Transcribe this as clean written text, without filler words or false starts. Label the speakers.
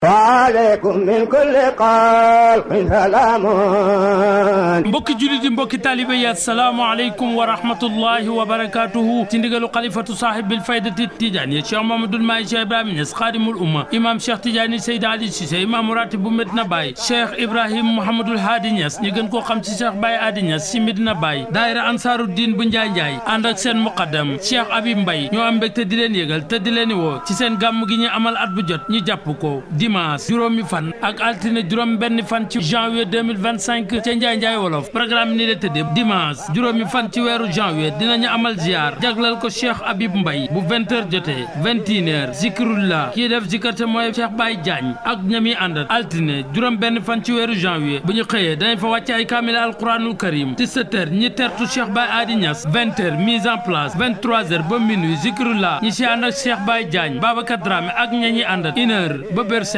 Speaker 1: وعليكم من كل قلب سلام
Speaker 2: mbokki jullit yi mbokki taalibe yi assalaamu aleykum wa rahmatullahi wa barakatuhu ci ndigalu xalifatu saahibil faydati tijaani Cheikh Mamadul Mahi Cheikh Ibrahima Niass xaadimul umma imam Cheikh Tidiane Seydi Ali Cissé imam ratib bu Medina Baye Cheikh Ibrahim Mouhamadul Hadi Niass ñu gën koo xam ci Cheikh Baye Adi Niass ci Medina Baye daayira ansaaru diin bu Njaay ànd ak seen muqaddam Cheikh Habib Mbaye ñoo am mbégte di leen yëgal te di leen woo ci seen gàmm gi ñu amal at bu jot ñu jàpp ko dimanche juróomi fan ak altine juróom benn fan ci janvier 2025 ca Njaay wolof programme ni la tëddee dimanche juróomi fan ci weeru janvier dinañu amal ziar jaglal ko Cheikh Habib Mbaye bu 20h jotee 21h zikrullah kii def zikarte mooy Cheikh Baye Diagne ak ñami àndat altine juróom benn fan ci weeru janvier bu ñu xëyee dañ fa wàcce ay kaamil alquranul karim 17h ñi tertu Cheikh Baye Adi Niass 20h mise en place 23h ba minuit zikrullah ñi si ànd ak Cheikh Baye Diagne Babacar Dramé ak ñañi àndat 1h ba berset